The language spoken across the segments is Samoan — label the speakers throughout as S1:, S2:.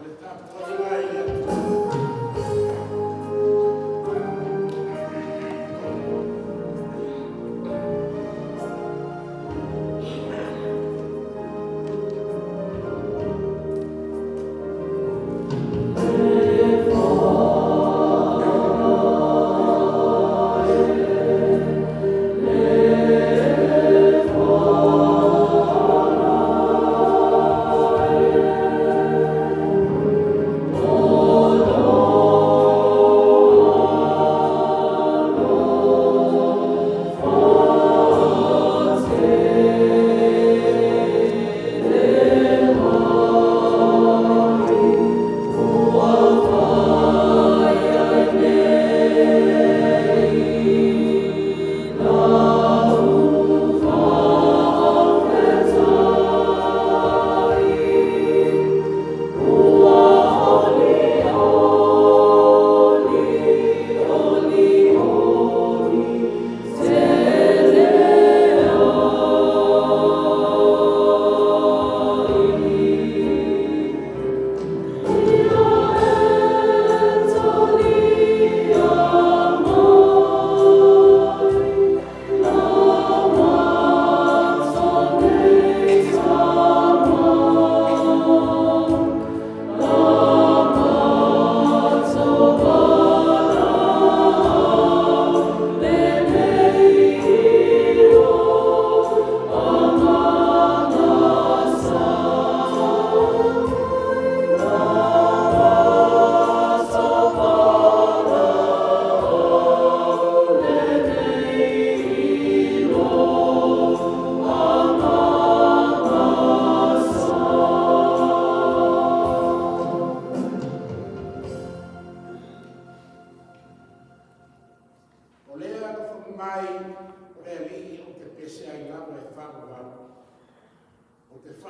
S1: Le tapuaiga i le atunuu. E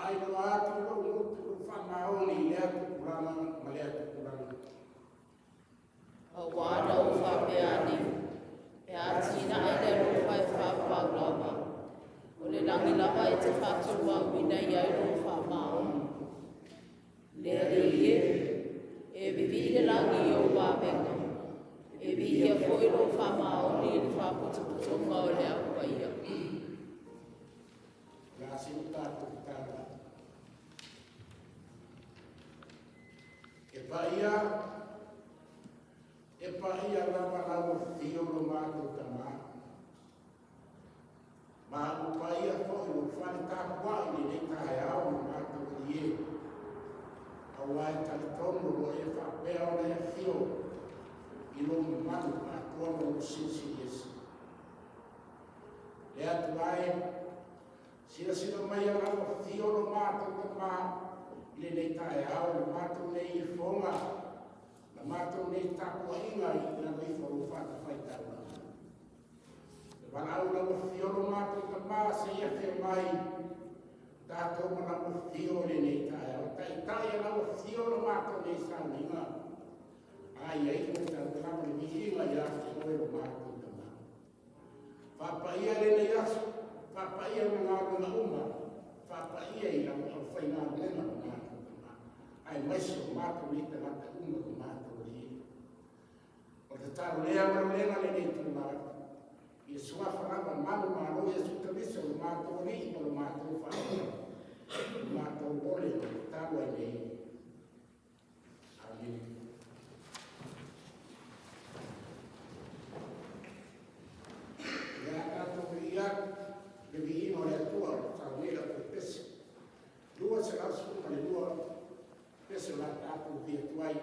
S1: Faailoa atu i lou loto lou faamaoni i lea tupulaga ma lea tupulaga.
S2: Auā na ou faapea ane, E atinae le alofa e faavavau lava, o le lagi lava e te faatumauina i ai lou faamaoni. Le Alii e, e vivii le lagi i ou vavega, e viia foi lou faamaoni i le faaputuputuga o le Au Paia.
S1: O le a sila tatou tatalo. E paia, e paia lava lau afio lo matou Tama. Ma ua paia foi lou fale tapuai i lenei taeao lo matou Alii e. Aua e talitonu o lo o e faapea ona e afio i lou mamalu atoa ma lou silisili ese. Le Atua e, silasila mai lau afio lo matou Tama i lenei taeao i le matou nei ifoga, la matou nei tapuaiga i lalo ifo o lou fatafaitaulaga. Le valaau lau afio lo matou Tama se i afio mai tatou ma lau afio i lenei taeao. Taitai e lau afio lo matou nei sauniga, a ia iu le taulaga ma le viiga ia te oe lo matou Tama. Faapaia lenei aso, faapaia ma galuega uma, faapaia i lau aufaigaluega lo matou Tama, aemaise o matou nei tagata uma lo matou Alii. O le tatalo lea ma laulega lenei itula, i le suafa lava manumalo Iesu Keriso lo matou Alii ma lo matou Faaola, lo matou ole ma tatalo ai nei. Amene. Ia tatou viia le viiga o le Atua o sauni la pese. 212 pese o la tatou via atu ai.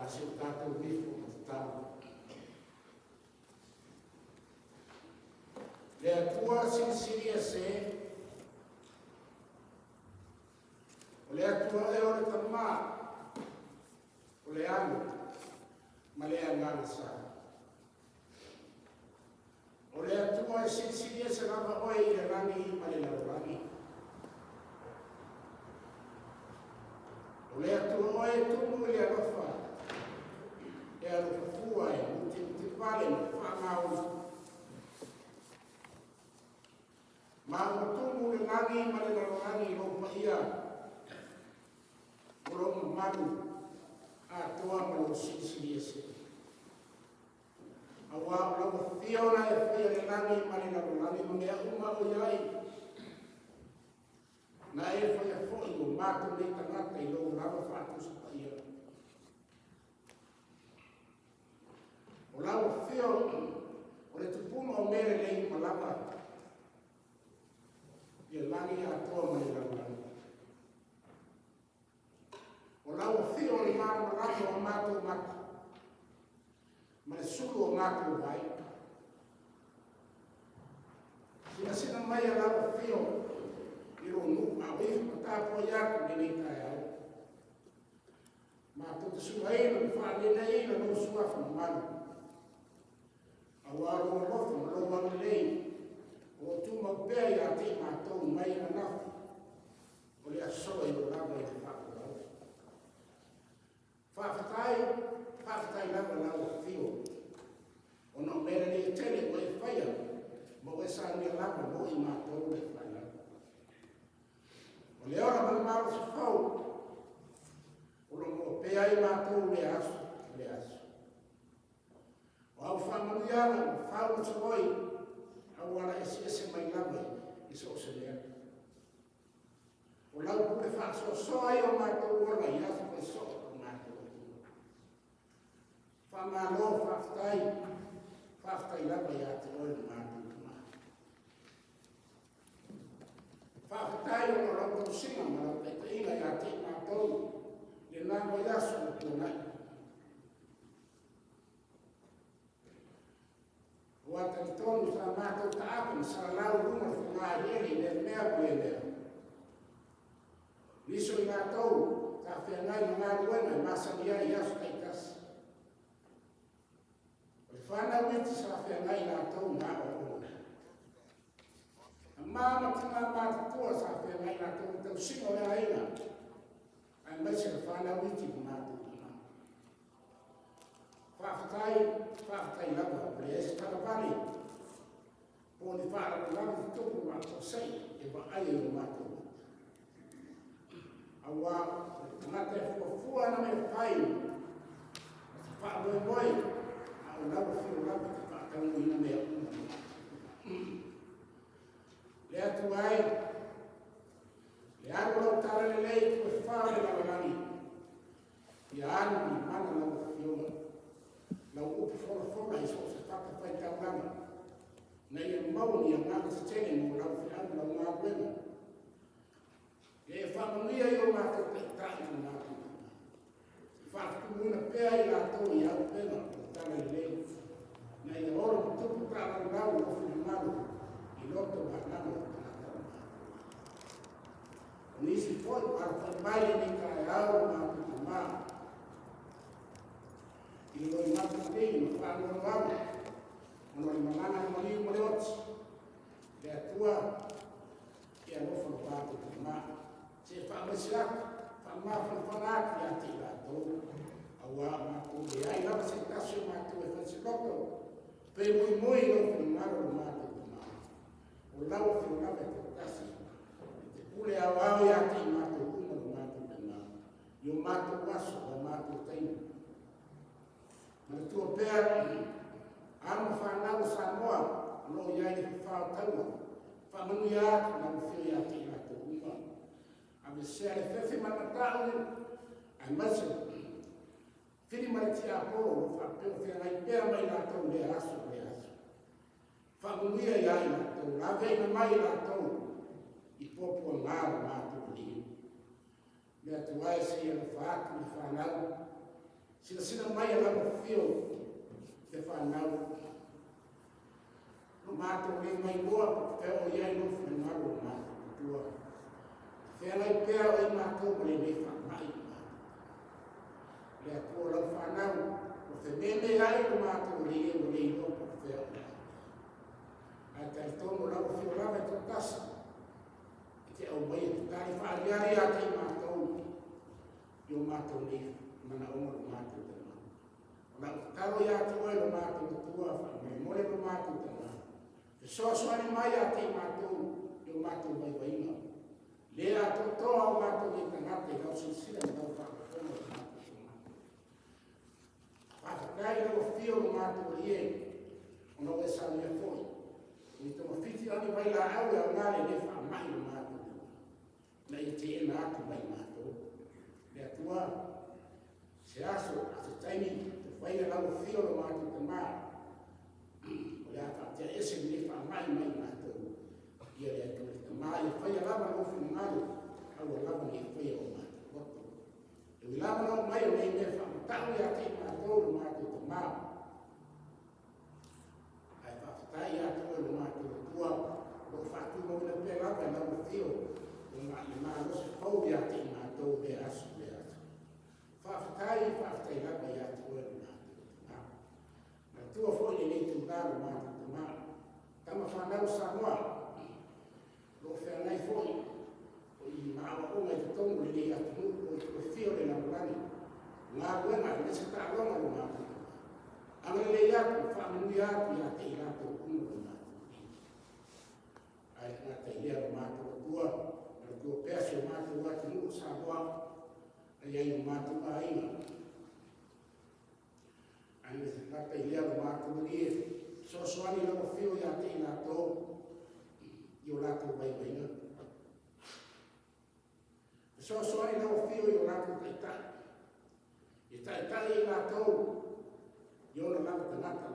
S1: a si o tatou ifo ma tatalo. Le Atua silisili ese, o le Atua ea o le Tamā, o le Alo, ma le Agaga Sa. O le Atua e silisili ese lava oe i le lagi ma le lalolagi. O le Atua oe e tumu i le alofa, e alofa fua e mutimutivale ma faamaoni. Ma ua tumu le lagi ma le lalolagi i lou paia, o lou mamalu atoa ma lou silisili ese. Auā o lau afio na e faia le lagi ma le lalolagi ma mea uma o i ai. Na e faia foi o matou nei tagata i lou lava faatusa paia. O lau afio o le tupuga o mea lelei uma lava i le lagi atoa ma le lalolagi. O lau afio o le malamalama o matou mata, ma le sulu o matou vai. Sinasina mai a lau afio i lou nuu a o ifo ma tapuai atu lenei taeao. Matou te sulaina ma faaleleina lou suafa mamalu. Auā lou alofa ma lou agalelei o lo o tumau pea ia te i matou mai ananafi o le aso e oo lava i le faavavau. Faafetai, faafetai lava lau afio, ona o mea lelei e tele ua e faia ma ua e saunia lava mo i matou le fanau. O le ola ma le malosi fou, o lo o maua pea ai matou i lea aso i lea aso. O au faamanuiaga ua fau ma soloi, auala eseese mai lava i so o se mea. O lau pule faasoasoa ia o matou ola i aso fai soo o matou Atua. Faamalo, faafetai, faafetai lava ia te oe le matou Tama. Faafetai ona o lau tausiga ma lau taitaiga ia te i matou lena vaiaso ua tuanai. Ua talitonu sa matou taape ma salalau i luga o le fogaeleele i lea mea ma lea mea. Nisi o i latou sa feagai ma galuega e masani ai i aso taitasi. O le fanau iti sa feagai i latou ma aoaoga. Na ma ma tina matutua sa feagai i latou i tausiga o le aiga, aemaise le fanau iti ma matou tama. Faafetai, faafetai lava ua leai se talavale po o ni faalavelave tutupu faafuasei e vaaia i o matou mata. Auā o le tagata e fuafua ana mea fai ma se faamoemoe, a o lau afio lava e te faataunuuina mea uma. Le Atua e, le alu o lau talalelei i tuafā o le lalolagi, Ia alu i mana lau Afioga, lau upu folafola i so o se fatafaitaulaga, ina ia maua ni agaga tetele mo lau feau ma lau galuega. Ia e faamanuia i o matou taitai ma matou tama. E faatutumuina pea i latou i au pega o le talalelei, ina ia olo ma tupu taalaulau lou finagalo i loto ma agaga o tagata uma. O nisi foi ua alafai mai lenei taeao o matou tama i le loimata nei ma faanoanoaga ona o le malaga i maliu ma le oti. Le Atua e alofa lo matou tama, se faamaise atu, faamafanafana atu ia te i latou, auā matou leai lava se tasi o matou e fai se loto, pe moemoe i lou finagalo lo matou tama. O lau afio lava e toatasi, e te pule aoao ia te i matou uma lo matou tama, i o matou aso ma o matou taimi. Manatua pea, alo ma fanau o Samoa o lo o i ai le fafao taua, faamanuia atu lau afio ia te i latou uma. Aveesea le fefe ma le matau, aemaise fili ma le tiapolo o lo o faapea o feagai pea ma i latou i lea aso i lea aso. Faamanuia ia i latou, laveina mai i latou i puapuaga o matou alii. Le Atua e se i alofa atu i le fanau, Silasila mai a lau afio le fanau. Lo matou le mailoa po o fea o i ai lou finagalo lo matou matua. Feagai pea o i matou ma lenei faamai lo matou. Le Atua o lau fanau, ua fememeai lo matou alii e ua le iloa po o fea o i ai. Ae talitonu o lau afio lava e toatasi, e te aumaia te tali faaliali ia te i matou i o matou nei manaoga lo matou tagata. O lau tatalo ia te oe lo matou Matua, faamolemole lo matou tagata. Fesoasoani mai ia te i matou i o matou vaivaiga. Le atoatoa o matou nei tagata i lau silasila ma lau faafofoga lo matou tagata. Faafetai i lau afio lo matou Alii e, ona ua e saunia foi. O ni togafiti o ni vailaau e aoga lenei faamai lo matou tagata. Na ia teena atu mai matou. Le Atua, se aso, a se taimi, te faia lau afio lo matou Tamā, o le a faatea ese lenei faamai mai matou. Ia le Atua le Tamā, ia faia lava lou finagalo, aua lava ne i faia o matou loto. E ui lava na oo mai o nei mea faamatau ia te i matou lo matou Tamā, Ae faafetai ia te oe lo matou Atua, o lo o faatumauina pea lava i lau afio le malosi fou ia te i matou lea aso lea aso. Faafetai, faafetai lava ia te oe lo matou Tamā. Manatua foi lenei itula lo matou Tamā, tama fanau Samoa, o lo o feagai foi o i maaoaoga i totonu o lenei atunuu o i tuafia o le lalolagi, galuega aemaise taaloga lo matou Tamā. Agalelei atu, faamanuia atu ia te i latou uma lo matou Alii. Ae gata i lea lo matou Atua, manatua pea si o matou atunuu o Samoa, na i ai o matou aiga. Ae gata i lea lo matou Alii, fesoasoani lau afio ia te i latou i o latou vaivaiga. Fesoasoani lau afio i o latou taitai. E taitai ai latou i ona lava tagata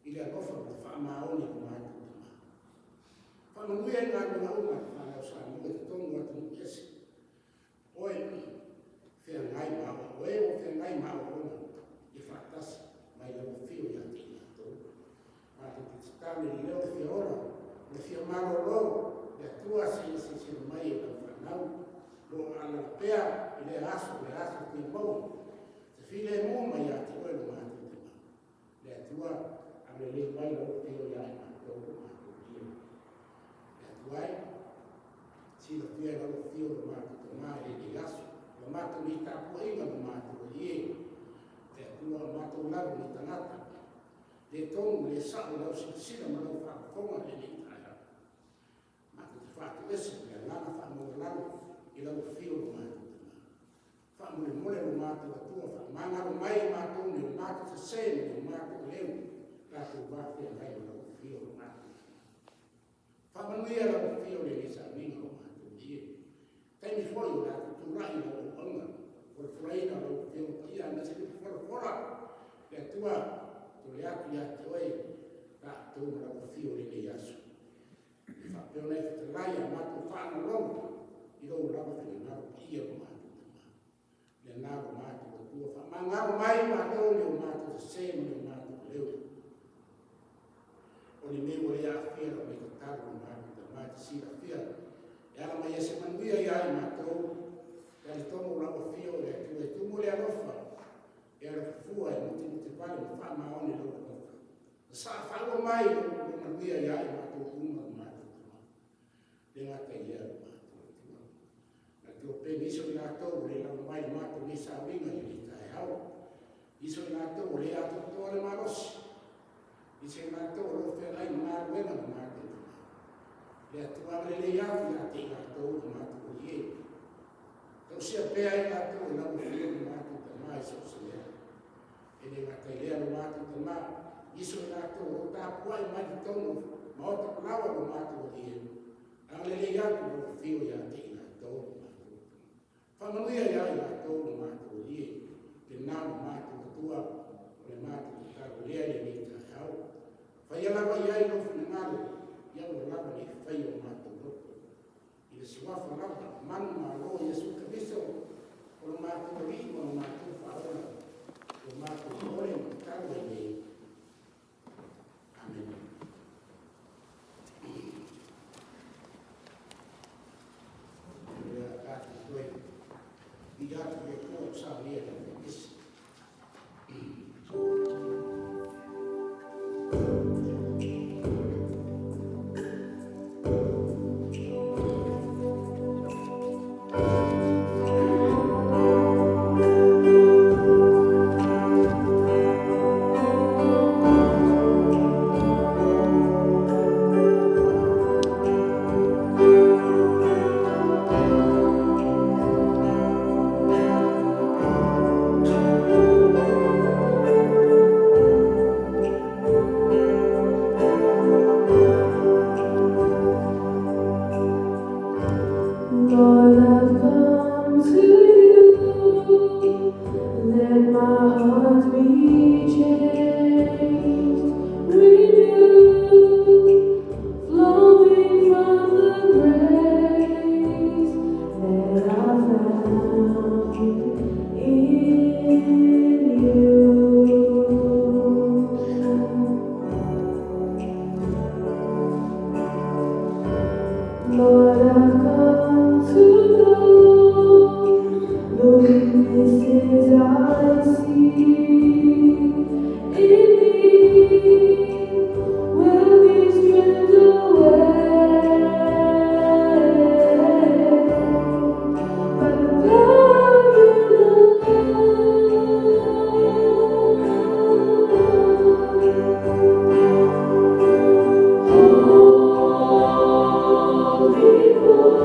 S1: i le alofa ma le faamaoni o matou Tama. Faamanuia i galuega uma a le fanau Samoa i totonu o atunuu ese. Oe feagai ma oe o feagai ma aoaoga ia faatasi mai lau afio ia te i latou. Matou te tatalo i le leo o le fia ola, o le fia malolo, le Atua se i silasila mai i lau fanau, lo o alala pea i lea aso, lea aso fia maua, se filemu mai ia te oe lo matou Tama. Le Atua, agalelei mai lou afio ia i matou lo matou Alii. Le Atua e, silafia e lau afio lo matou Tama i lenei aso, lo matou nei tapuaiga lo matou Alii e. Le Atua, o matou lava ni tagata, Le tonu, le sao lau silasila ma lau faafofoga i lenei taeao. Matou te faatoese i le agaga faamaualalo i lau afio lo matou Tama. Faamolemole lo matou Atua, faamagalo mai i matou ni o matou sese ma ni o matou aleu, tatou va feagai ma lau afio lo matou Tama. Faamanuia lau afio i lenei sauniga o matou ie. Taimi foi o le a tutulai i lau auauna, folafolaina o lau Afioga Paia aemaise le folafola le Atua tole atu ia te oe tatou ma lau afio i lenei aso. E faapea ona e fetalai a matou faalogologo i lou lava finagalo paia o matou Tama. Le na o matou Atua, faamagalo mai matou ni o matou sese ma ni o matou leu. O le mea ua le aafia lau nei tatalo lo matou Tama te silafia e ala mai ai se manuia ia i matou. Talitonu o lau afio o le Atua e tumu le alofa, e alofa fua e mutemute vale ma faamaoni lou alofa. Na saafaua mai lou manuia ia i matou uma lo matou Tama. Le gata i lea lo matou Atua. Na tua pe nisi o i latou o le lava mai le matou nei sauniga i lenei taeao. Nisi o i latou o le atoatoa le malosi. Nisi o i latou o lo o feagai ma galuega ma matou Tama. Le Atua agalelei atu ia te i latou le matou Alii e. Tausia pea i latou e lau afio le matou Tama i so o se mea. E le gata i lea lo matou Tama, nisi o i latou o lo o tapuai mai totonu maota palaoa lo matou Alii e. Agalelei atu lau afio ia te i latou lo matou Atua. Faamanuia ia i latou lo matou Alii, lena lo matou Atua, o le matou tatalo lea i lenei taeao. Faia lava i ai lou finagalo, ia aua lava ne i faia o matou loto. I le suafa lava, manumalo o Iesu Keriso, o lo matou Alii ma lo matou Faaola. Ua matou momoli ma tatalo ai nei. Amene. Ia tatou toe viia atu i le Atua ua saunia i lau isi.
S3: Lord, I've come to you. Let my heart be changed, renewed, flowing from the grace that I found in you. Lord, I've come to know the weaknesses I see in me will be stripped away by the power in the love. Hold me close.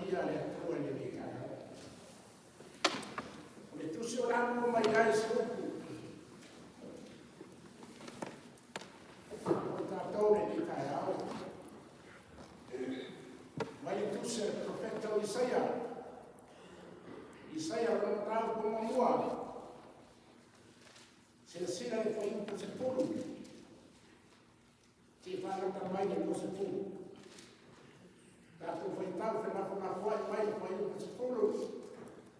S1: Paia a le Atua i lenei taeao. O le tusi o le a maua mai ai se upu o tatou lenei taeao. Mai le tusi a le profeta o Isaia. Isaia o lona mataupu muamua. Silasila i le fuaiupu 10. Seia faalata mai le 20. Tatou faitau felafonafoai mai le fuaiupu 10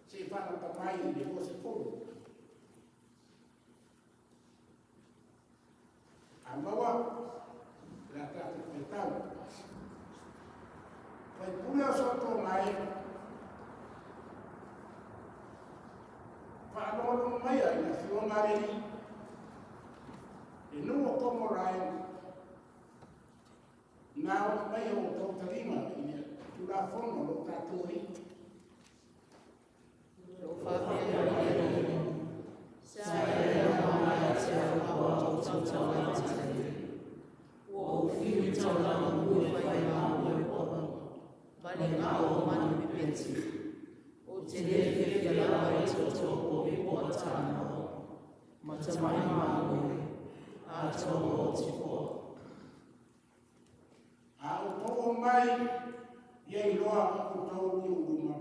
S1: seia faalata mai le 20. A maua le a tatou faitau. Faipule o soto mai faalogologo maia i le afioga a le Alii. Le nuu o Komorai, na oo mai o outou taliga i le Tulafono o lo tatou Alii.
S2: Lo faapea mai le Alii, sa e aoga ia te au a outou tautala i tali. Ua ou fiu i taulaga mu e fai ma au e pono, ma le gao o manu pepeti. Ou te le fiafia lava i toto o ipo a tānoa, ma tamai mamoe, atoa o tipoa.
S1: A outou o mai ia iloa outou i ou luma.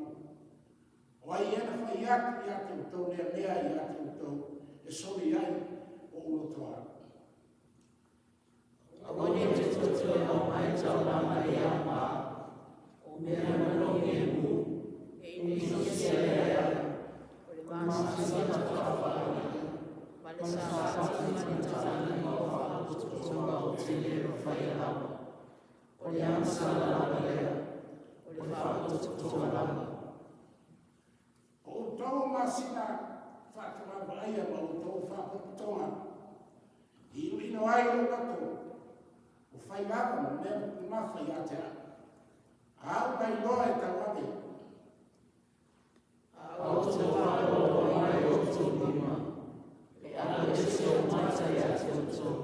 S1: O ai ea na fai atu ia te outou lea mea ia te outou e soli ai ou lotoa.
S2: Aua ne i te toe ao mai taulaga e aumā, o mea manogi e mū, e inusia e au, o le masina faafaaina, ma le sasati ma le taulima o faapotopotoga o te le mafaia lava. O le agasala lava lea, o le faapotopotoga lava.
S1: O outou masina faatoa vaaia ma outou faapotopotoga, i inuinu ai lou loto, ua fai lava ma mea mamafa ia te au. A au na iloa e tauave.
S2: A outou faalogologo mai o outou lima, e aloese o mata ia te outou.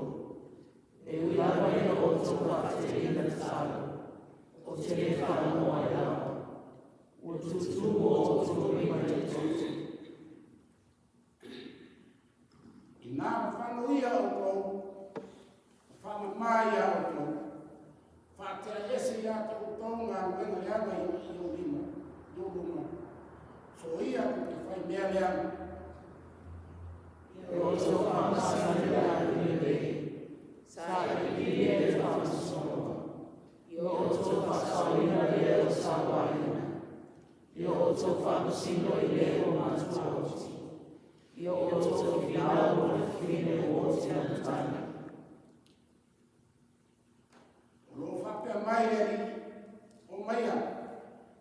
S2: E ui lava ina outou faateteina tatalo, ou te le faalogo ai lava. Ua tutumu o outou lima i le toto.
S1: Inā mafano ia outou, faamama ia outou, faatea ese ia te outou galuega leaga i ou lima, i ou luma, soia tou te fai mea leaga.
S2: E outou faamasino le alu lelei, sailiilia le faamasinoga, i o outou faasaoina le o sauaina, i o outou faamasino i le ua matuaoti, i o outou finau ma le fafine ua oti matagi.
S1: O lo o faapea mai le Alii, o maia,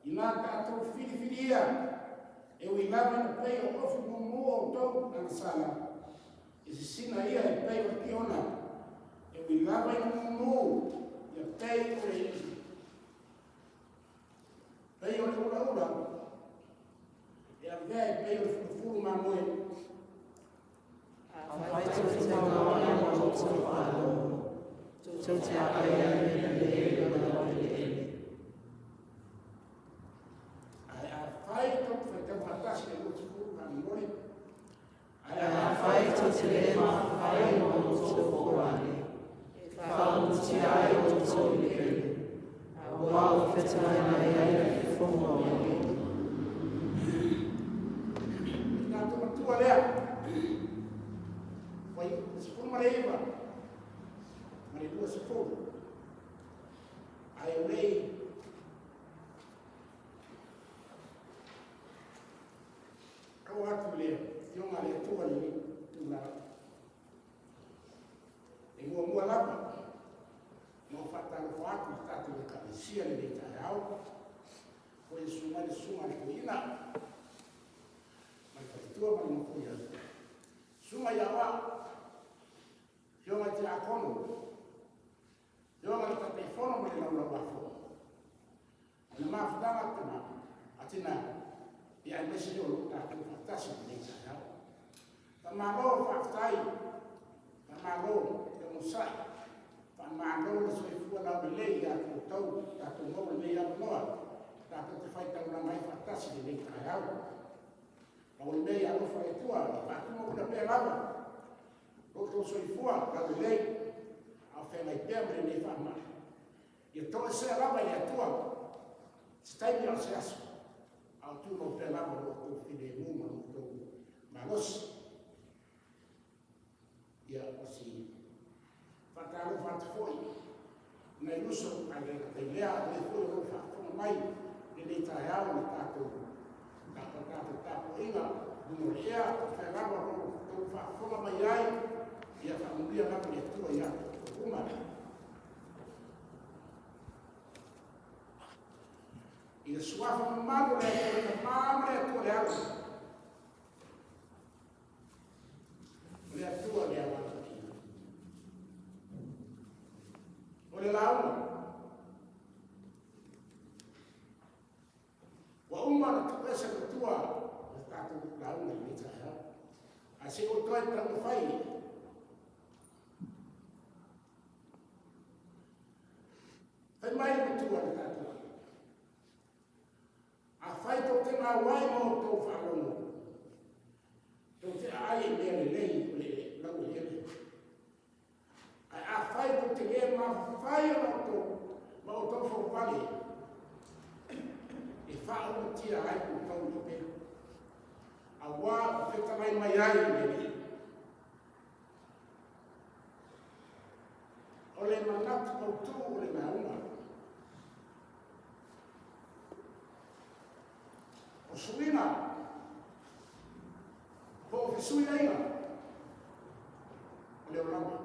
S1: inā tatou filifilia, e ui lava ina pei o ofi mumu o outou agasala, e sisina ia e pei o le kiona, e ui lava ina mumu, ia pei o le i'i. Pei o le ulaula, e avea e pei o le fulufulu mamoe.
S2: Afai tou te tauaoga ma outou faalogo, tou te agai ai mea lelei ma laueleele.
S1: Ae afai tou te faitau faatasi le 20 faamolemole.
S2: Ae afai tou te le mafaufai ma outou foane, e faaulutia ai outou i le ele, aua ua fetalai mai ai le fofoga o le Alii.
S1: Le tatou matua lea, fuaiupu 19 ma le 20. Ae o lei tau atu i le Afioga a le Atua lenei tulaga. E muamua lava na ou faatalofa atu i le tatou Ekalesia lenei taeao, foi e susu mai le susuga a le toeaina ma le faletua ma le nofo ai. Susuga ia Aoao, Afioga i Tiakono, Afioga i le Taitaifono ma le Laulau-a-Fono. O le mafutaga tama a tina, ia aemaise o lo o tatou faatasi i lenei taeao. Faamalo faafetai, faamalo le onosai, faamalo le soifua laulelei ia te outou, tatou maua lenei avanoa, tatou te faitau faatasi i lenei taeao. A o le mea ia alofa le Atua, e faatumauina pea lava lo outou soifua laulelei, a o feagai pea ma lenei faamai. Ia toesea lava i le Atua, se taimi a o se aso, a o tumau pea lava lo outou filemu ma lo outou malosi. Ia, o si faatalofa atu foi i nai uso, ae le gata i lea, o e foi o lo o faafofoga mai lenei taeao i le tatou tatou tapuaiga luga o le ea, o fea lava o lo o outou faafofoga mai ai, ia faamanuia lava le Atua ia te outou uma. I le suafa mamalu o le Atua le Tama ma le Atua le Alo, O le Atua le Agaga Paia. O le lauga. Ua uma ona tuuese le matua o le tatou lauga i lenei taeao. Ae se i ou toe taumafai. Fai mai le matua le tatou. Afai tou te gauai ma outou faalogo, tou te aai i mea lelei o le laueleele. Ae afai tou te le mafai ona outou ma outou foufale, e faaumatia ai outou i pelu, auā o fetalai mai ai le Alii. O le manatu autu o le lauga. O suiga po o fesuiaiga o le olaga.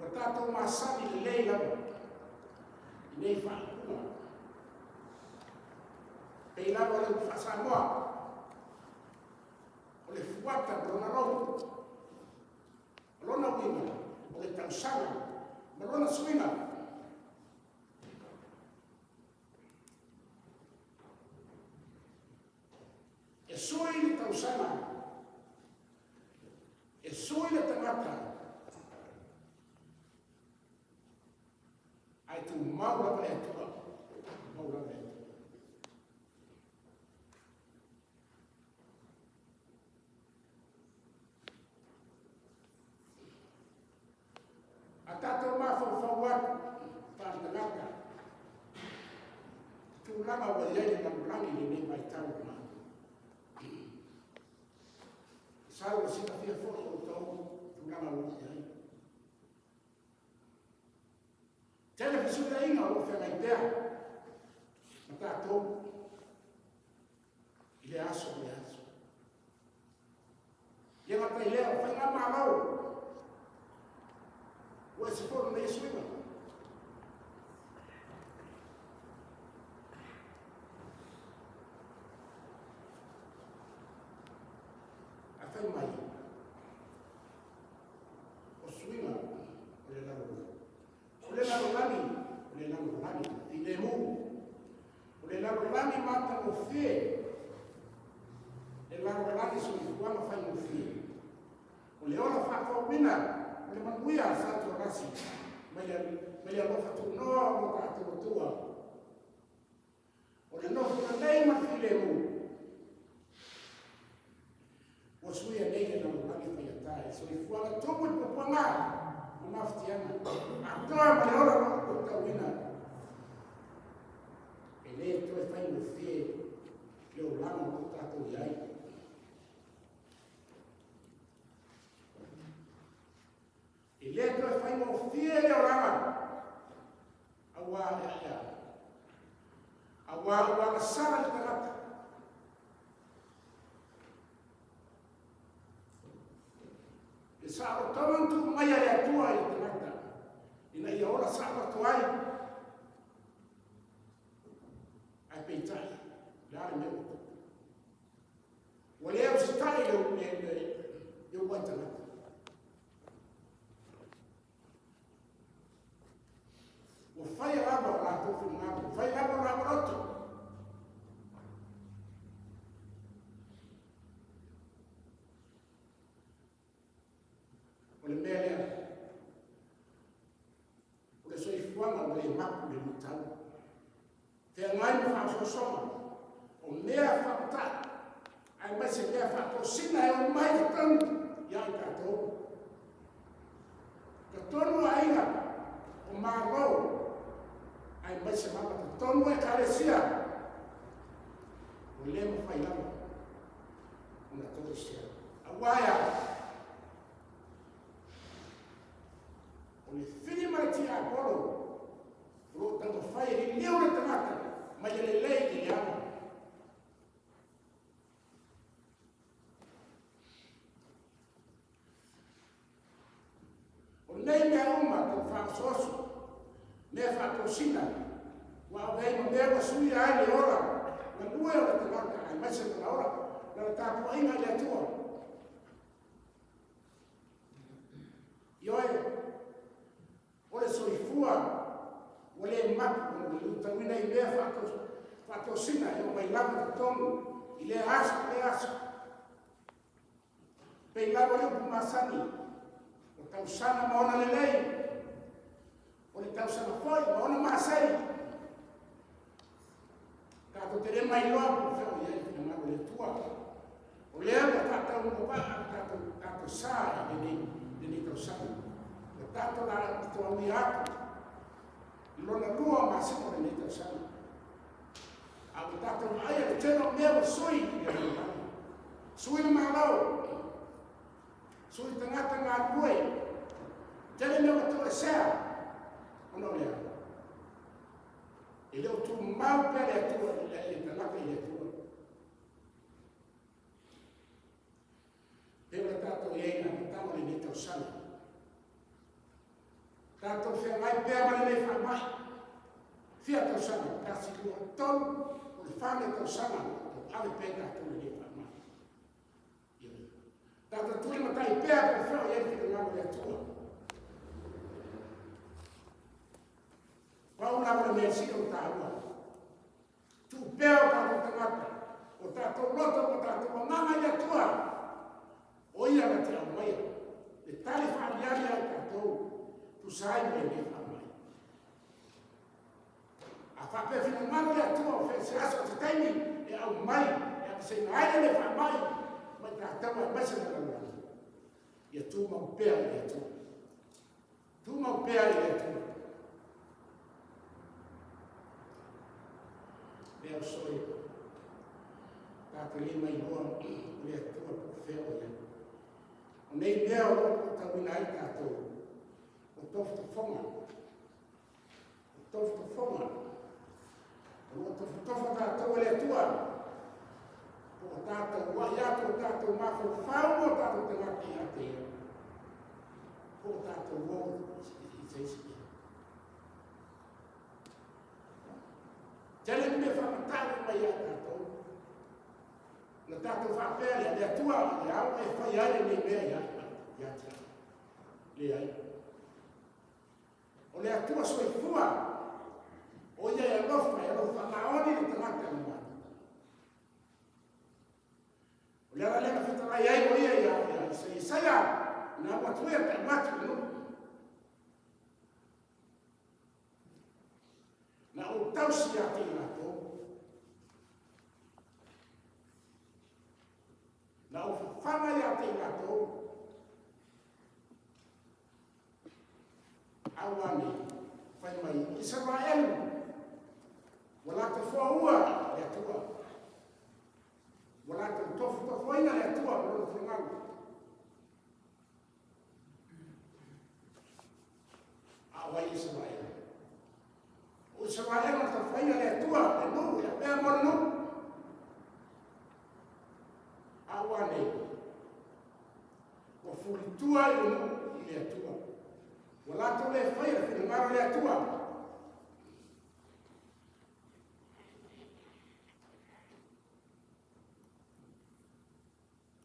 S1: Ua tatou masani lelei lava i nei faaupuga. Pei lava o le upu faa-Samoa, o le fuata ma lona logo. O lona uiga, o le tausaga ma lona suiga. E sui le tausaga, e sui le tagata, ae tumau lava le Atua, tumau lava le Atua. A tatou mafaufau atu faaletagata, tulaga ua i ai le lalolagi i lenei vaitau o matou. Sau ua silafia foi outou tulaga ua i ai. Tele fesuiaiga o lo o feagai pea ma tatou i le aso i le aso. Le gata i lea, o faigamalo ua ese foi lona ia suiga. Ae fai mai, o suiga o le lalolagi. O le lalolagi, o le lalolagi filemu. O le lalolagi matagofie, le lalolagi soifuaga faigofie. O le ola faafouina, o le manuia sa tualasi mai le alofa tunoa o lo tatou Atua. O le nofo lelei ma le filemu, ua suia nei le lalolagi faigata i soifuaga tumu i puapuaga ma mafatiaga atoa ma le ola o lo o tauina. E le toe faigofie le olaga o lo o tatou i ai. E le toe faigofie le olaga auā e aʻe auā ua agasala le tagata. Le saolotoga na tuu mai a le Atua i le tagata ina ia ola saoloto ai. Ae peitai, le a le mea ua tupu? Ua le usitai le le uluai tagata. Ua faia lava o latou finagalo, ua faia lava o latou loto. O le mea lea, o le soifua. soifuaga ua le mapu le luitau. Feagai ma faaosoosoga, o mea faamatai, aemaise mea faatosina e omai i totonu ia i tatou. Totonu o aiga, o Malo, aemaise lava totonu o Ekalesia, ua le mafai lava ona toesea. Aua e a? O le fili ma le tiapolo o lo o taumafai e liliu le tagata mai le lelei i le leaga. O nei mea uma tau faaosooso, mea faatosina, ua ave ai ma mea ua suia ai le ola galue o le tagata aemaise lona ola, lana tapuaiga i le Atua. Ioe, o le soifua ua le mapu ona ua luitauina i mea faatosina e oo mai lava i totonu i lea aso i lea aso. Pei lava le upu masani, o tausaga ma ona lelei, o le tausaga foi ma ona masei. Tatou te le mailoa po o fea o i ai le finagalo o le Atua. O lea ua faataumuaava le tatou, tatou sa i lenei, lenei tausaga. Ua tatou la toauia atu i lona lua o masina o lenei tausaga. A ua tatou vaaia le tele o mea ua sui i le lalolagi. Sui le Malo, sui tagata galulue, tele mea ua toesea ona o le a? E le o tumau pea le Atua i le tagata i le Atua. Pei ona tatou i ai i le amataga o lenei tausaga. Tatou feagai pea ma lenei faamai. Fia tausaga, tasi, lua, tolu, o le fa lea tausaga, tauave pea i tatou lenei faamai. Tatou tulimatai pea po o fea o i ai le finagalo o le Atua. Pau lava le mea sili ona taua, tuu pea o tatou tagata, o tatou loto ma tatou agaga i le Atua, o ia na te aumaia le tali faaliali ia i tatou, tusa ai ma lenei faamai. A faapea finagalo le Atua o fea se aso o se taimi e aumai e aveseina ai lenei faamai mai tatou aemaise le lalolagi, ia tumau pea i le Atua. Tumau pea i le Atua. Le au soe, tatou le mailoa o le Atua po o fea o i ai. O nei mea o lo o tauina ai tatou, o tofotofoga. O tofotofoga. O lo o tofotofa tatou e le Atua. Po o tatou ua'i atu o tatou mafaufau ma o tatou tagata ia te Ia. Po o tatou o i se isi mea. Tele ni mea faamatau e mai ia tatou. Na tatou faapea lea, le Atua, le au e fai ai lenei mea ia ia te au. Leai. O le Atua soifua, o ia e alofa, e alofa faamaoni le tagata i le matou. O le ala lea na fetalai ai o ia ia ia Isaia, na alu atu ia tau atu i nuu. Na ou tausi ia te i latou. Na ou fafaga ia te i latou. Auane, fai mai, Isaraelu, ua latou foaua le Atua. Ua latou tofotofoina le Atua ma lona finagalo. A o ai Isaraelu? O Isaraelu na tofoina le Atua, le nuu, e avea mo le nuu. A ua nei, ua fulitua i le nuu i le Atua. Ua latou le faia le finagalo o le Atua.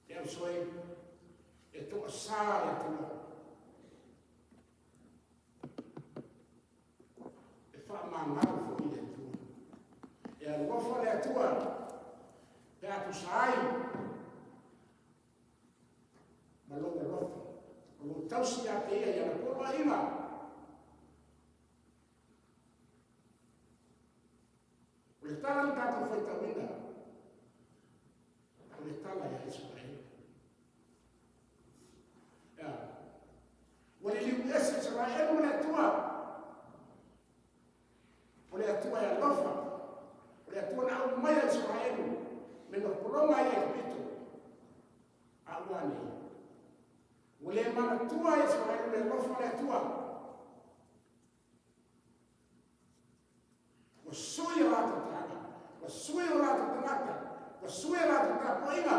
S1: Le ausoe, e toasā le Atua. E faamagalo foi le Atua. E alofa le Atua pe a tusa ai ma lou alofa. O lou tausi ia te ia i ana poloaiga. O le tala na tatou faitauina, o le tala ia Isaraelu. Ea, ua liliu ese Isaraelu ma le Atua. O le Atua e alofa, o le Atua na aumaia Isaraelu me nofopologa ai Aikupito. A ua ane, ua le manatua e Isaraelu le alofa o le Atua. Ua sui o latou tagata, ua sui o latou tagata, ua sui o latou tapuaiga,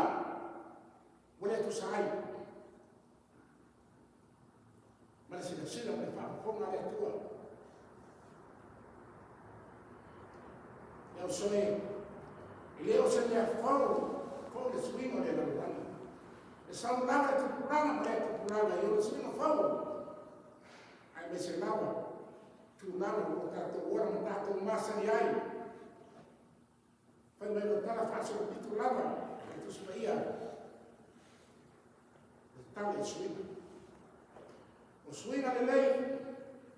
S1: ua le tusa ai ma le silasila ma le faafofoga a le Atua. Le uso e, e le o se mea fou, fou le suiga o le lalolagi. E sau lava le tupulaga ma lea tupulaga i ona suiga fou. Aemaise lava tulaga ua tatou ola ma tatou masani ai. Fai mai lau tala faasolopito lava le Tusi Paia, le tala i suiga. O suiga lelei,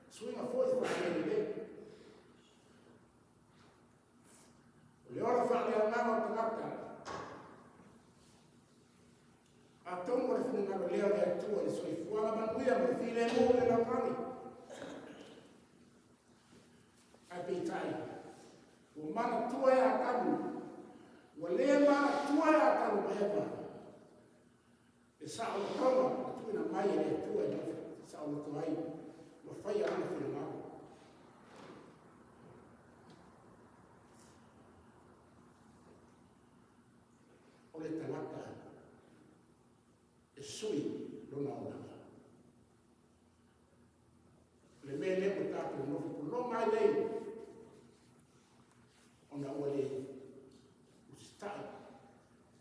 S1: suiga foi faalelelei. O le ola faaleagaga o tagata, atonu o le finagalo lea o le Atua i le soifuaga manuia ma le filemu o le lalolagi. Ae peitai, ua manatua e Atamu, ua le manatua e Atamu ma Eva, le saolotoga na tuuina mai e le Atua e saoloto ai ma faia lona finagalo. O le tagata e sui lona olaga. O le mea lea ua tatou nofo pologa ai nei, ona ua le usitai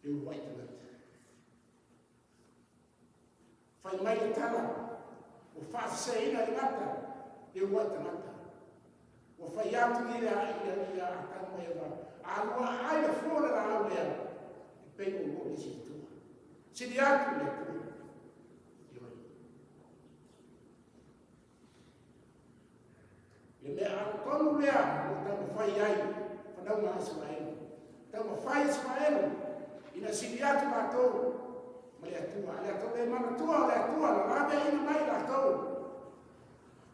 S1: le uluai tagata. Fai mai le tala, ua faaseseina e gata le uluai tagata. Ua fai atu ia ia ia Atamu ma Eva, a lua ai le fua o le laau lea, e pei o lua nisi Atua. Sili atu le Atua. Ioe. Le mea amiotonu lea ua taumafai ai fanauga a Isaraelu. Taumafai Isaraelu ina sili atu latou ma le Atua. A le Atua le manatua o le Atua na laveaiina mai latou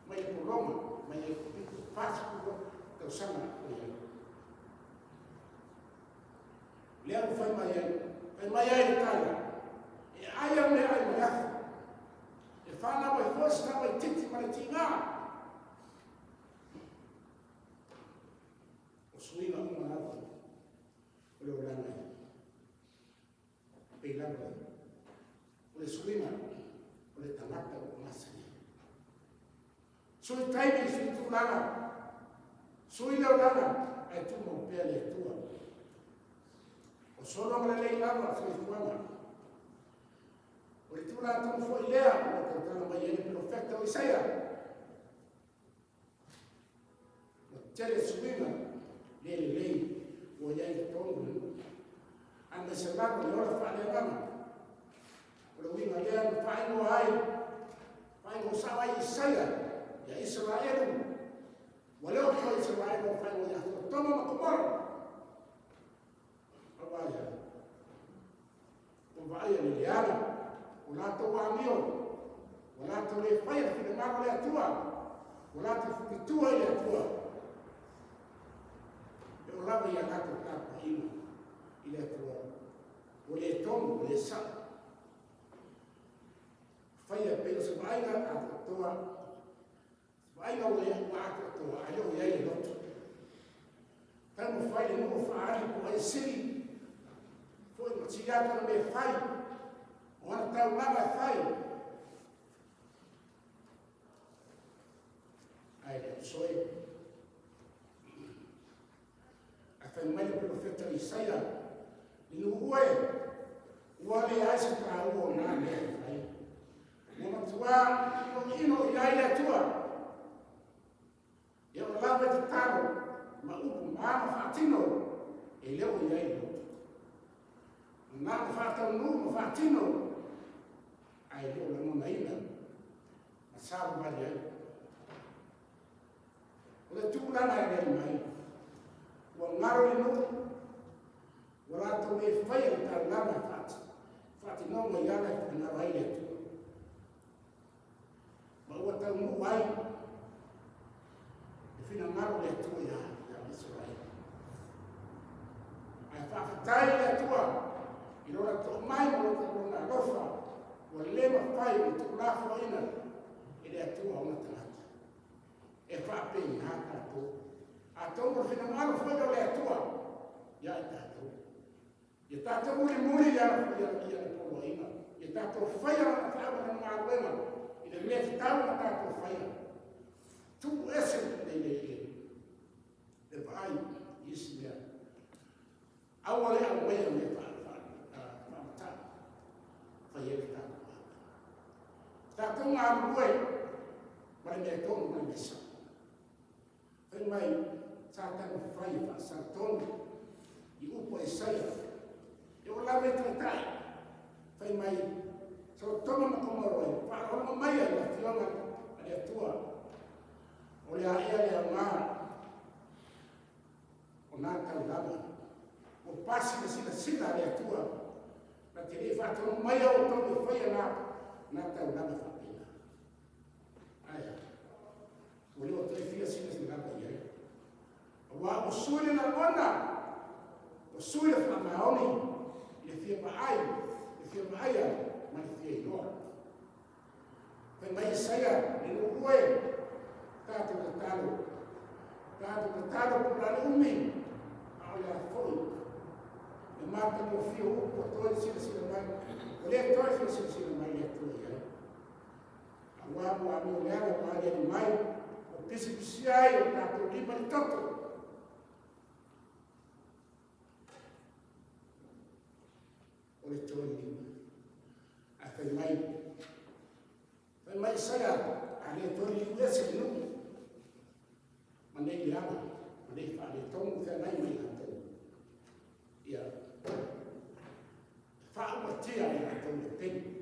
S1: mai le pologa, mai Aikupito, 40 tausaga o i ai. Lea ua fai mai ai, fai mai ai le tala, e ai au meaai ma le afu, e whanau ai foi se tamaititi ma le tiga. O suiga uma lava o le olaga ia. Pei lava o le suiga o le tagata ua masani. Sui taimi, sui tulaga, sui le olaga, ae tumau pea le Atua. O sologa lelei lava soifuaga. O le tulaga tonu foi lea ua tautala mai ai le perofeta o Isaia. Ua tele suiga le lelei ua i ai i totonu o le nuu. Aemaise lava le ola faaleagaga. O le uiga lea na faaigoa ai, faaigoa sao ai Isaia ia Isaraelu. Ua le o toe Isaraelu o faaigoa ia Sotoma ma Komora. Aua ia, ua vaaia le leaga o latou amio, ua latou le faia le finagalo o le Atua, ua latou fulitua i le Atua. E oo lava ia latou tapuaiga i le Atua, ua le tonu, ua le sao. Faia pei o se vaaiga atoatoa, se vaaiga ua ua atoatoa, ae le o i ai le loto. Taumafai le nuu faaali po o ai e sili, foi ma sili atu ona mea e fai, o ana taulaga e fai. Ae le soe. Ae fai mai le perofeta Isaia, le nuu e, ua leai se taua o nā mea e fai. Ua matua inoino i ai le Atua. E oo lava i tatalo ma upu ma aga faatino, e le o i ai le loto. Na na faataunuu ma faatino, ae le o lagonaina ma savavali ai. O le tulaga e aliali mai, ua galo le nuu, ua latou le faia le taulaga e faatinoga i ala e finagalo ai le Atua. Ma ua taunuu ai le finagalo o le Atua ia Isaraele. Ae faafetai i le Atua i lona toamai ma lona alofa ua le mafai ona tuulafoaina e le Atua ona tagata. E faapena tatou. Atonu o le finagalo foi o le Atua ia i tatou. Ia tatou mulimuli i ana poloaiga. Ia tatou faia lana feau ma lana galuega i le mea tatau ona tatou faia. Tuu ese le le vaai i isi mea. Aua le aumaia mea faamatau. Fai ai le tatou galuega. Tatou galulue ma le mea tonu ma le mea sao. Fai mai, sa taumafai e faasalatonu i upu a Isaia, e oo lava i taitai. Fai mai, Sotoma ma Komoro e, faalogologo maia i le Afioga a le Atua, o le a ea le aoga o nā taulaga. Ua pasi le silasila a le Atua, na te le faatonu maia outou e faia nā taulaga faapena. Ae a? Ua le o toe fia silasila lava i ai. Aua ua sui le lagona, ua sui le faamaoni i le fia vaai, le fia vaaia ma le fia iloa. Fai mai Isaia, le nuu e, tatou tatalo, tatou tatalo po o le a le umi, a o le a foi. Le matagofie o upu ua toe silasila mai, ua le toe fia silasila mai le Atua i ai. Aua ua amio le ala ua aliali mai, ua pisipisia ai o tatou lima i le toto. O le toi lima. Ae fai mai, fai mai Isaia, a le toe liu ese le nuu, ma nei leaga, ma nei faaletonu feagai ma i latou. Ia, faaumatia i latou le taimi.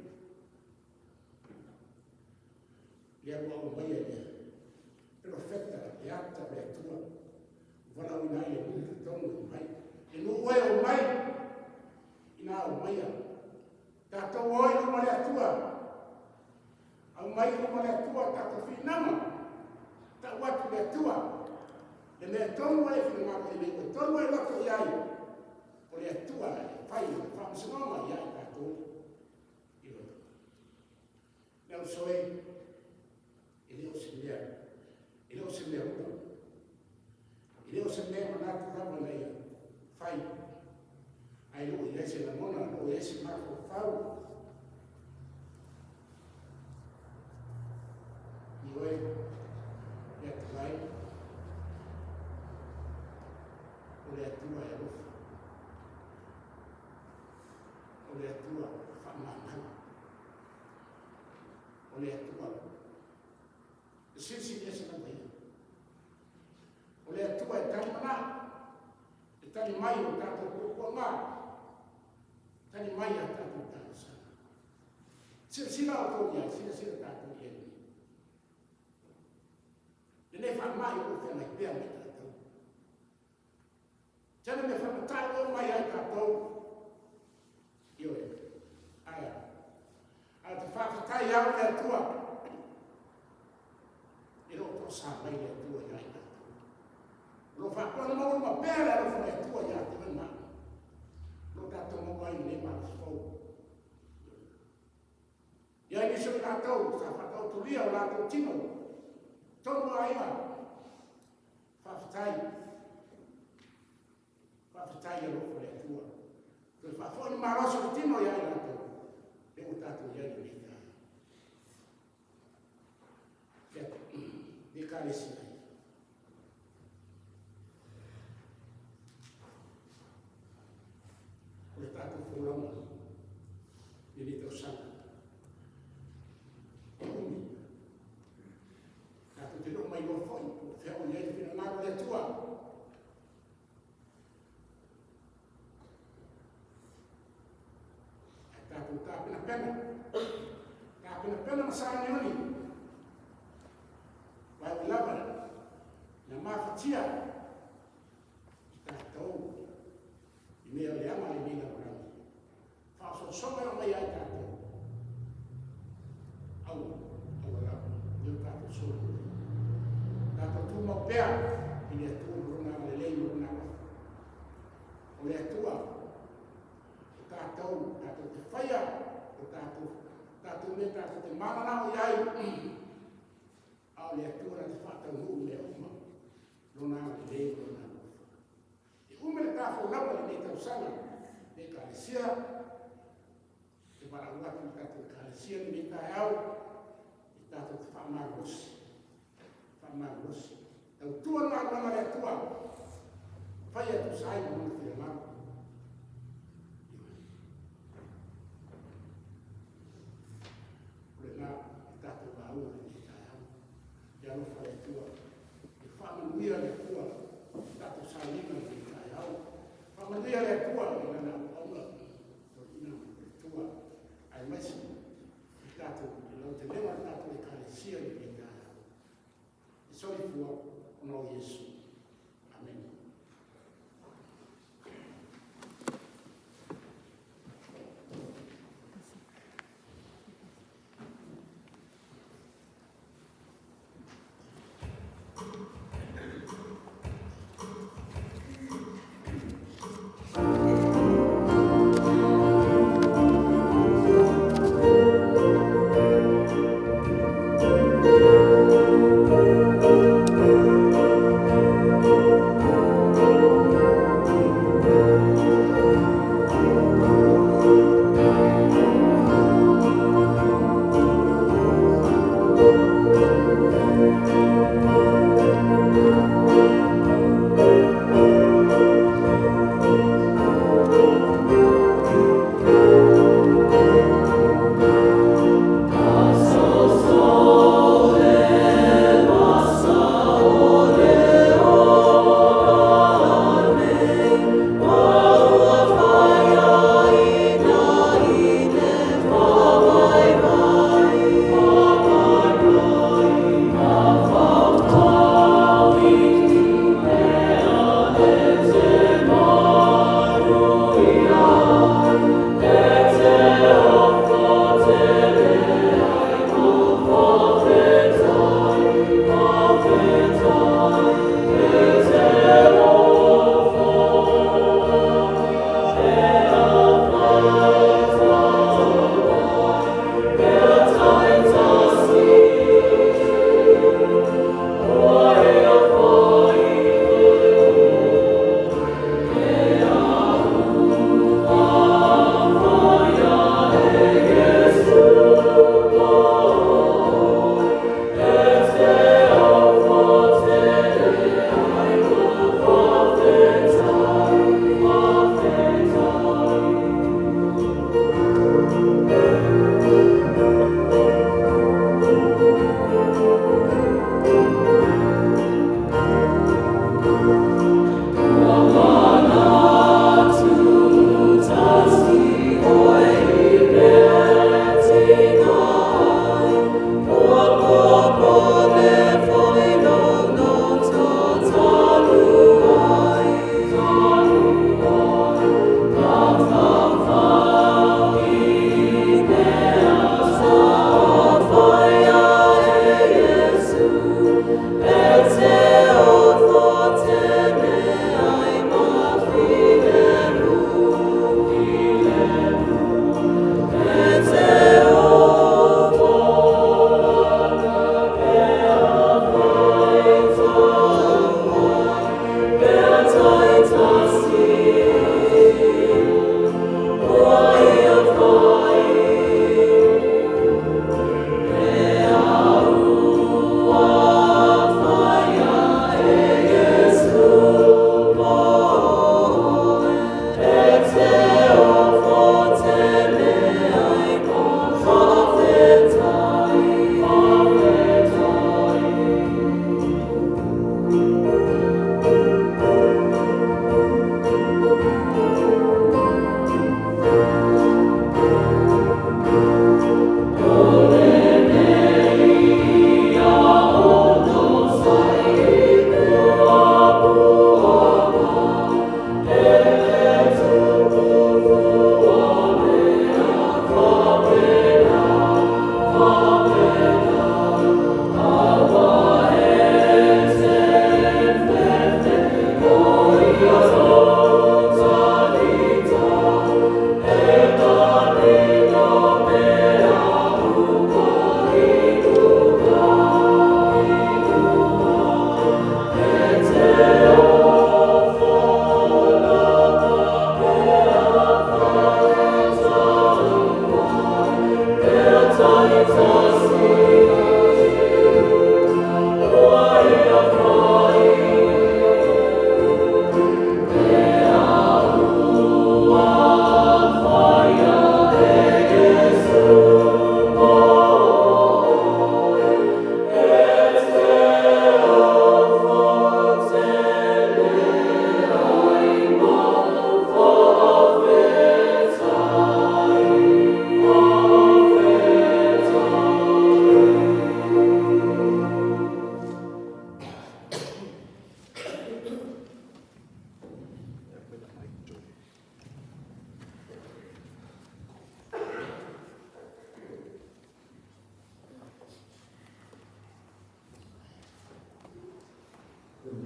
S1: Lea ua aumaia le perofeta, le ata o le Atua, ua valaauina ai le nuu i totonu e omai. Le nuu e omai, ina aumaia. Tatou o i luma o le Atua, aumai i luma o le Atua tatou finauga, tau atu le Atua, le mea tonu e finagalo i le mea tonu e loto i ai, o le Atua e fai le faamasinoga ia i tatou. Le uso e, e le o se mea, e le o se mea ula. E le o se mea manatu lava na ia fai. Ae lo o i ai se lagona, lo o i ai se mafaufau. Ioe, le Atua e, o le Atua e alofa. O le Atua faamamalu. O le Atua e silisili ese lava ia. O le Atua e tali manao, e tali mai o tatou puapuaga, tali mai a tatou talosaga. Silasila outou i ai, silasila tatou i ai. Lenei faamai o lo o feagai pea ma i tatou. Tele mea faamatau e omai ai tatou. Ioe. Ae a? Ae ou te faafetai au i le Atua. E le o toasa mai le Atua ia i tatou. O lo o faapea ona maua pea le alofa o le Atua ia te oe ma au. O lo o tatou maua ai lenei malosi fou. I ai nisi o i latou sa faataotolia o latou tino, tonu aiga, Faafetai. Faafetai i alofa o le Atua. Toe faafoi le malosi o le tino ia i latou, lea ua tatou i ai i lenei taeao. Ia, le Ekalesia ai. O le tatou folauga i lenei tausaga. E umi. Tatou te le o mailoa foi po o fea o i ai le finagalo o le Atua. Ae tatou tapenapena, tapenapena ma sauniuni, vaevae lava na mafatia i tatou. pea i le Atua ma Lona agalelei ma Lona alofa. O le Atua, o tatou, tatou te faia, o tatou, tatou mea tatou te mananao i ai, a o le Atua na te faataunuu mea uma, Lona agalelei ma Lona alofa. E umi le ta folauga i lenei tausaga, le Ekalesia, te valaau atu i le tatou Ekalesia lenei taeao, e tatou te faamalolosi, faamalolosi. Tautua le galuega a le Atua, fai e tusa ai ma lona finagalo. O lena e tatou lauga lenei taeao. Ia alofa le Atua, ia faamanuia le Atua i tatou sauniga i lenei taeao. Faamanuia le Atua i lana auauna, toeaina ma faletua, aemaise i tatou i lautelega o le tatou Ekalesia i lenei taeao. E soifua ona o Iesu. Amene.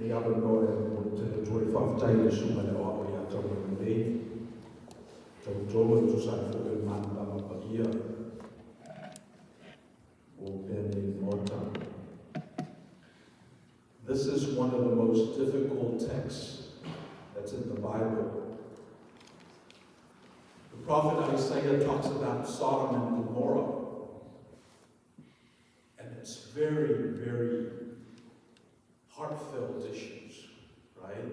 S4: Lenei avanoa e momoli tele atu ai le faafetai i le Susuga i le Aoao ia Taumailelei, Tautogo e tusa ai foi o le manulama paia ua opea nei i le Maota. This is one of the most difficult texts that's in the Bible. The prophet Isaiah talks about Sodom and Gomorrah, and it's very, very heartfelt issues, right?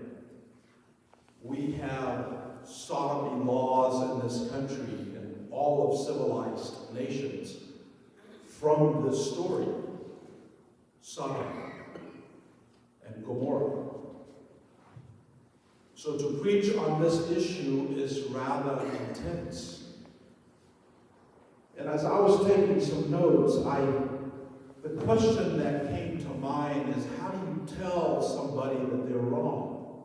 S4: We have sodomy laws in this country and all of civilized nations from this story, Sodom and Gomorrah. So to preach on this issue is rather intense. And as I was taking some notes, the question that came to mind is, how do you tell somebody that they're wrong?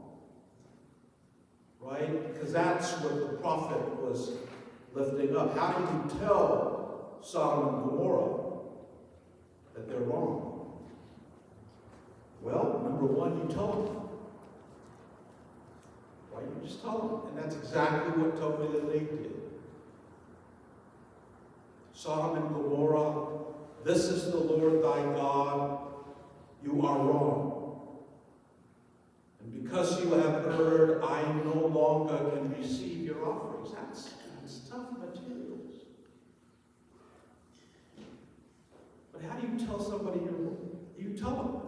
S4: Right? Because that's what the prophet was lifting up. How do you tell Sodom and Gomorrah that they're wrong? Well, number one, you tell them. Right? You just tell them. And that's exactly what Taumailelei did. Sodom and Gomorrah, this is the Lord thy God, you are wrong. And because you have erred, I no longer can receive your offerings. That's tough materials. But how do you tell somebody you're wrong? You tell them.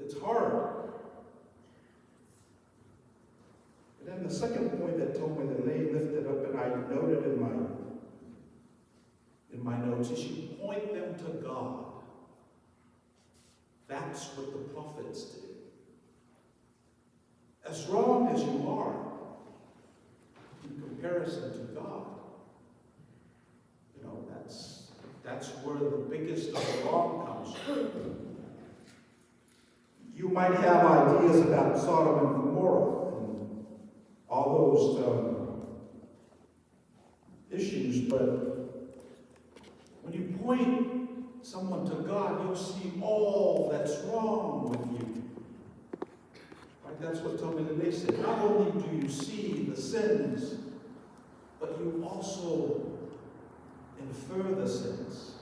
S4: It's hard. And then the second point that Taumailelei lifted up, and I noted in my notes, is you point them to God. That's what the prophets did. As wrong as you are, in comparison to God, that's where the biggest of the wrong comes from. You might have ideas about Sodom and Gomorrah and all those issues, but when you point someone to God, you'll see all that's wrong with you. Right? That's what Taumailelei said. Not only do you see the sins, but you also infer the sins.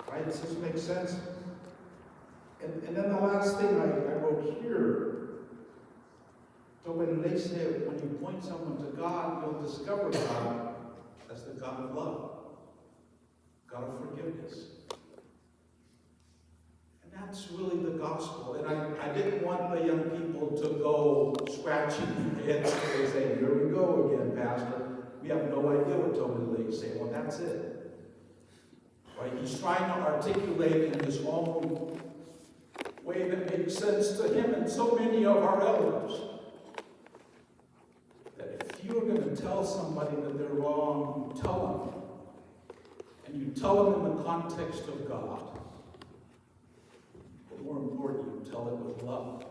S4: Right? Does this make sense? And then the last thing I wrote here, Taumailelei said, when you point someone to God, you'll discover God as the God of love, God of forgiveness. And that's really the gospel. And I didn't want the young people to go scratching their heads and saying, here we go again, Pastor. We have no idea what Taumailelei is saying. Well, that's it. Right? He's trying to articulate in his own way that makes sense to him and so many of our elders. That if you're going to tell somebody that they're wrong, you tell them. And you tell them in the context of God. But more important, you tell it with love.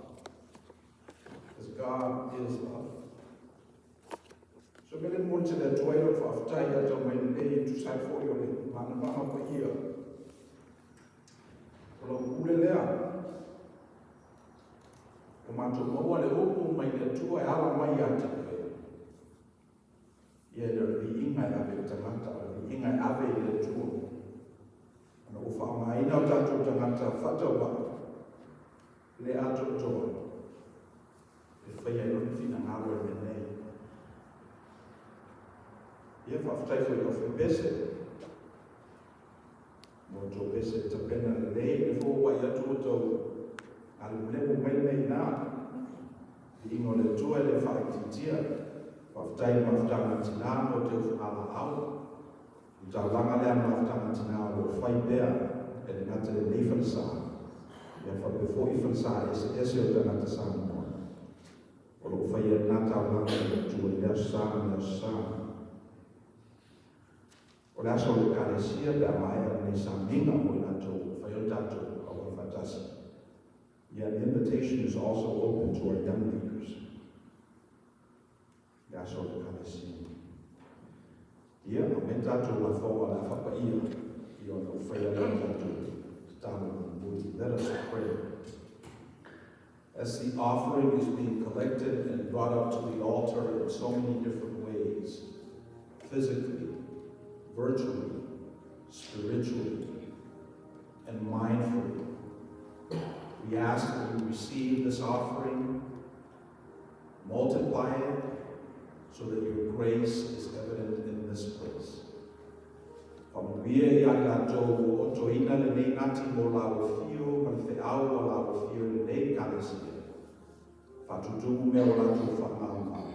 S4: Because God is love. So mele mo te le tua ilo whaaftai a tau mai nei e tusai fo i o le mana maha pa ia. O lau pule lea. O mātou maua le upu mai le Atua e ala mai ia te koe. Ia e le viiga e ave i tagata, o le viiga e ave i le Atua. Ona ua faaaogaina o tatou tagata faatauvaa le atoatoa e faia ai lona finagalo i mea nei. Ia faafetai foi i lau faipese. Mo tou pese e tapena lelei, le fou ua vaai atu ua tou alemulemu mai lenei ina. Viiga o le Atua e le faaitiitia. Faafetai i le mafutaga a tina mo te ufagalaau. O le taulaga lea a le mafutaga a tina o lo o fai pea e le gata i lenei falesa, ia faapea foi falesa eseese o tagata Samoa. O lo o faia lena taulaga e le Atua i le Aso Sa ma le Aso Sa. O le aso o le Ekalesia pe a maea lenei sauniga mo i latou ua fai o le tatou auai faatasi. Yeah, the invitation is also open to our young leaders. Le aso o le Ekalesia. Ia, aumai tatou lafoga o le a faapaia i ona ua faia lea tatou tatalo mulimuli. Let us pray. As the offering is being collected and brought up to the altar in so many different ways, physically, virtually, spiritually, and mindfully, we ask that you receive this offering, multiply it, so that your grace is evident in this place. Faamanuia ia i latou ua otoina lenei nati mo la ua fio ma le feau a la ua fio i lenei Ekalesia. Faatutumu mea o latou faamaumau,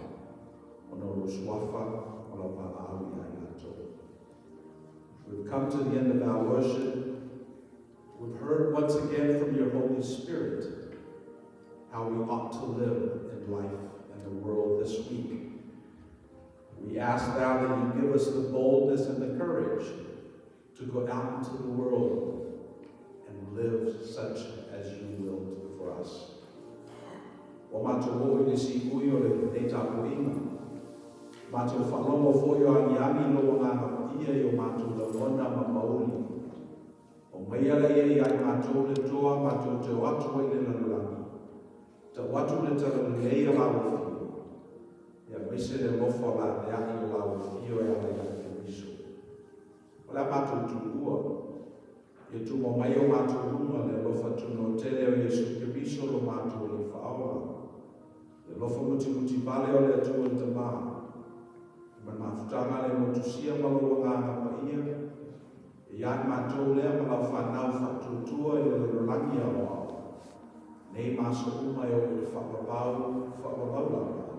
S4: ona o lou suafa ma lau valaau ia i latou. We've come to the end of our worship. We've heard once again from your Holy Spirit how we ought to live in life and the world this week. We ask thou that you give us the boldness and the courage to go out into the world and live such as you willed for us. Ua matou oo i le siui o lenei tapuaiga. Matou faalogo foi o agiagi lou Agaga Paia i o matou lagona ma mauli. Aumaia laia ia i matou le toa matou te o atu ai i le lalolagi. Tau atu le talalelei a la ua fio. Ia aemaise le alofa o le anea'i o la ua fio e ala ia Keriso. O le a matou tuua, ia tumau mai o matou luga le alofa tunoa tele o Iesu Keriso lo matou Alii Faaola, le alofa mutimuti vale o le Atua le Tama, ma le mafutaga le motusia ma lou Agaga Paia, e ia i matou lea ma lau fanau faatuatua i le lalolagi aoao, nei ma aso uma e oo i le faavavau, faavavau lava.